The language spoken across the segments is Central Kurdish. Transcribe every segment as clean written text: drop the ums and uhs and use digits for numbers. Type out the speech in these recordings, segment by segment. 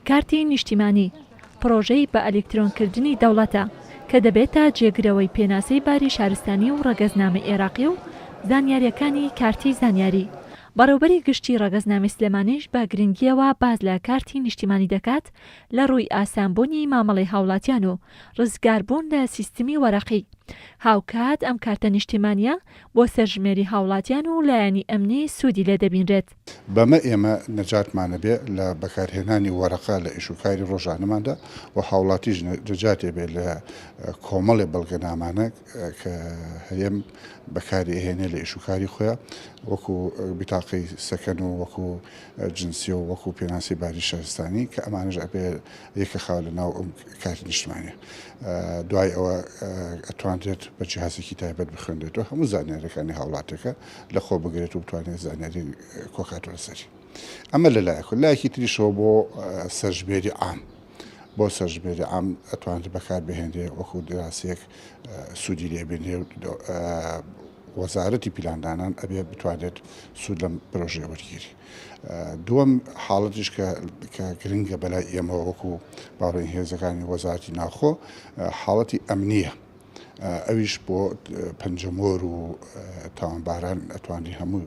کارتی نیشتیمانی، پڕۆژەی بە ئەلیکترۆنکردنی دەوڵەتە، کە دەبێتە جێگرەوەی پێناسەی باری شارستانی و ڕەگەزنامەی عێراقی و زانیارییەکانی کارتی زانیاری. بەڕێوبەری گشتی ڕەگەزنامەی سلێمانیش بە گرنگییەوە باس لە کارتی نیشتیمانی دەکات لە ڕووی ئاسانبوونی مامەڵەی هاوڵاتیان و ڕزگاربوون لە سیستمی وەرەقی. هاوکات ئەم کارتە نیشتیمانییە بۆ سەرژمێری هاوڵاتیان و لایەنی ئەمنی سوودی لێ دەبینرێت. بەمە ئێمە نەجاتمان ئەبێ لە بەکارهێنانی وەرەقە لە ئیشوکاری ڕۆژانەماندا و هاوڵاتیش نەجاتی ئەبێ لە کۆمەڵێ بەڵگەنامانە کە هەرێم بەکاری ئەهێنێ لە ئیشوکاری خۆیا وەکو بیتاقەی سەکەن و وەکو جنسیە و وەکو پێناسی باری شارستانی کە ئەمانەش ئەبێ یەکەخا لە ناو ئەم کارتی نیشتمانیە. دوای ئەوە ئەتوانرێت بە جیهازێکی تایبەت بخوێنرێتەوە هەموو زانیاریەکانی هاوڵاتیەکە لە خۆ بگرێت و بتوانێت زانیاری کۆکاتەوە لەسەری. ئەمە لە لایەک و لایەکی تریشەوە بۆ سەرژمێری عام بۆ سەرژمێری عام ئەتوانرێت بەکار بهێنرێ وەکو دراسەیەک سوودی لێ بینرێ وەزارەتی پیلاندانان ئەبێ بتوانێت سوود لەم پرۆژەیە وەرگیری. دووەم حاڵەتیش کە کە گرنگە بەلای ئێمەوە وەکو باڵێن هێزەکانی وەزارەتی ناوخۆ حاڵەتی ئەمنیە ئەویش بۆ پەنجەمۆر و تاوانباران ئەتوانری هەموو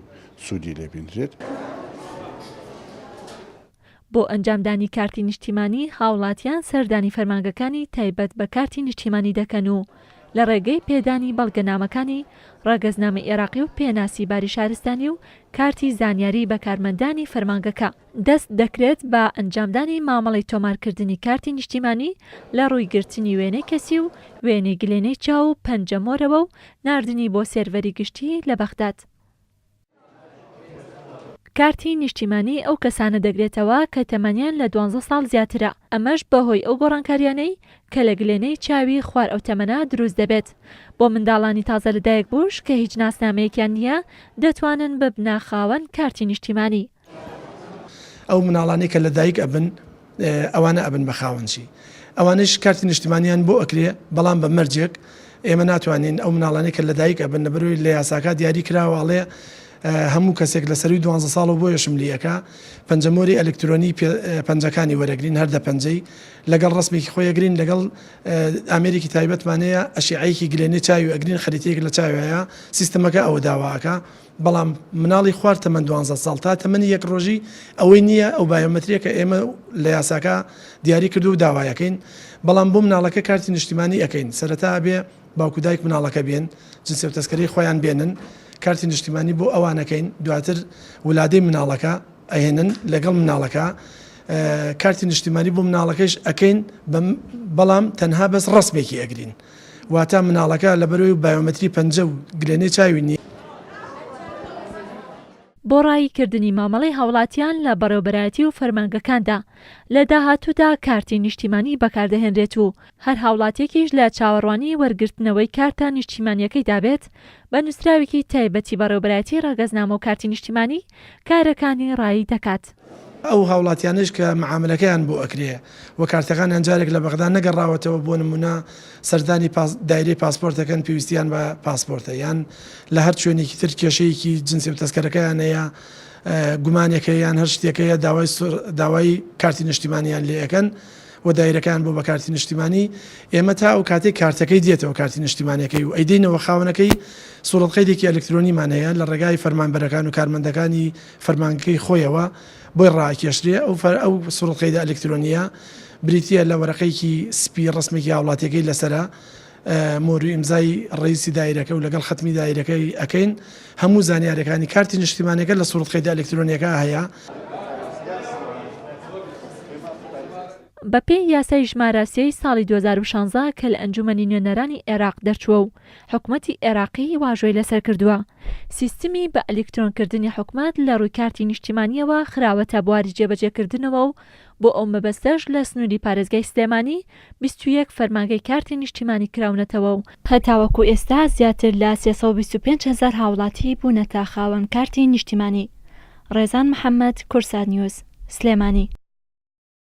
سوودی لێ بینرێت. بۆ ئەنجامدانی کارتی نیشتیمانی، هاوڵاتیان سەردانی فەرمانگەکانی تایبەت بە کارتی نیشتیمانی دەکەن و لە ڕێگەی پێدانی بەڵگەنامەکانی ڕەگەزنامەی عێراقی و پێناسی باری شارستانی و کارتی زانیاری بە کارمەندانی فەرمانگەکە، دەست دەکرێت بە ئەنجامدانی مامەڵەی تۆمارکردنی کارتی نیشتیمانی لە ڕووی گرتنی وێنەی کەسی و وێنەی گلێنەی چاو و پەنجەمۆرەوە و ناردنی بۆ سێرڤەری گشتی لە بەغداد. کارتی نیشتیمانی ئەو کەسانە دەگرێتەوە کە تەمەنیان لە دوانزە ساڵ زیاترە، ئەمەش بەهۆی ئەو گۆڕانکاریانەی کە لە گلێنەی چاوی خوار ئەو تەمەنە دروست دەبێت. بۆ منداڵانی تازە لەدایکبووش کە هیچ ناسنامەیەکیان نییە دەتوانن ببنە خاوەن کارتی نیشتیمانی. ئەو مناڵانەی کە لەدایک ئەبن ئەوانە ئەبن بە خاوەن چی؟ ئەوانەیش کارتی نیشتمانیان بۆ ئەکرێ بەڵام بە مەرجێک ئێمە ناتوانین ئەو مناڵانەی کە لەدایک ئەبن لەبەرئەوەی لە یاساکە دیاری کراوە ئەڵێ هەموو کەسێک لە سەروی دوانزە ساڵەوە بۆیەشم لی ئەکا پەنجەمۆری ئەلکترۆنی پەنجەکانی وەرەگرین هەر دە پەنجەی لەگەڵ ڕەسمێکی خۆی ئەگرین لەگەڵ ئامێرێکی تایبەتمان هەیە ئەشیعەیەکی گلێنێ چاوی ئەگرین خەریتەیەک لە چاویایە سیستەمەکە ئەوە داوا ئەکا بەڵام مناڵی خوار تەمەن دوانزە ساڵ تا تەمەنی یەک ڕۆژی ئەوەی نییە ئەو بایۆمەتریە کە ئێمە لە یاساکە دیاری کردو و داوایەکەین بەڵام بۆ مناڵەکە کارتی نیشتیمانی ئەکەین سەرەتا ئەبێ باوک و دایک مناڵەکە بێن جنسیە و تەسکەرەی خۆیان بێنن کارتی نیشتیمانی بۆ ئەوانەکەین دواتر ولادەی مناڵەکە ئەهێنن لەگەڵ مناڵەکە کارتی نیشتیمانی بۆ مناڵەکەیش ئەکەین بەڵام تەنها بەس ڕسمێکی ئەگرین واتە مناڵەکە لەبەرئەوەی بایۆمەتری پەنجە و گلێنەی چاوی نییە. بۆ ڕایی کردنی مامەڵەی هاوڵاتیان لە بەڕێوبەرایەتی و فەرمانگەکاندا لە داهاتوودا کارتی نیشتیمانی بەکاردەهێنرێت و هەر هاوڵاتیەکیش لە چاوەڕوانی وەرگرتنەوەی کارتە نیشتیمانیەکەیدا بێت بە نوسراوێکی تایبەتی بەڕێوبەرایەتی ڕەگەزنامە و کارتی نیشتیمانی کارەکانی ڕایی دەکات. ئەو هاوڵاتیانەیش کە مەعاملەکەیان بۆ ئەکرێ و کارتەکانیان جارێک لە بەغدا نەگەڕاوەتەوە بۆ نمونە سەردانی دایرەی پاسپۆرت دەکەن پێویستیان بە پاسپۆرتە یان لە هەر شوێنێکی تر کێشەیەکی جنسی و تەسکەرەکەیان هەیە گومانێک هەیە یان هەر شتێک هەیە داوای داوای کارتی نیشتیمانیان لێ ئەکەن و دایرەکان بۆ بە کارتی نیشتیمانی ئێمە تا ئەو کاتێک کارتەکەی دێتەوە کارتی نیشتیمانەکەی و ئەیدەینەوە خاوەنەکەی سوڕەت قەیدێکی ئەلکترۆنیمان هەیە لە ڕێگای فەرمانبەرەکان و کارمەندەکانی فەرمانگەکەی خۆیەوە بۆی ڕائەکێشرێ، ئەو ئەو سوڕەت قەیدە ئەلکترۆنییە بریتییە لە وەرەقەیەکی سپی ڕەسمێکی هاوڵاتیەکەی لەسەرە، مۆر و ئیمزای ڕەئیسی دایرەکە و لەگەڵ خەتمی دایرەکەی ئەکەین، هەموو زانیاریەکانی کارتی نیشتیمانیەکە لە سوڕەت قەیدە ئەلکترۆنیەکە هەیە. بەپێی یاسای ژمارە سێی ساڵی 2016 کە لە ئەنجومەنی نوێنەرانی عێراق دەرچووە و حکومەتی عێراقی واژۆی لەسەر کردووە، سیستمی بە ئەلیکترۆنکردنی حکومەت لە ڕووی کارتی نیشتیمانییەوە خراوەتە بواری جێبەجێکردنەوە و بۆ ئەو مەبەستەش لە سنووری پارێزگای سلێمانی 21 فەرمانگەی کارتی نیشتیمانی کراونەتەوە و هەتاوەکو ئێستا زیاتر لە 325 هەزار هاوڵاتی بوونەتە خاوەن کارتی نیشتیمانی. ڕێزان محەمەد، کوردسات نیوز، سلێمانی.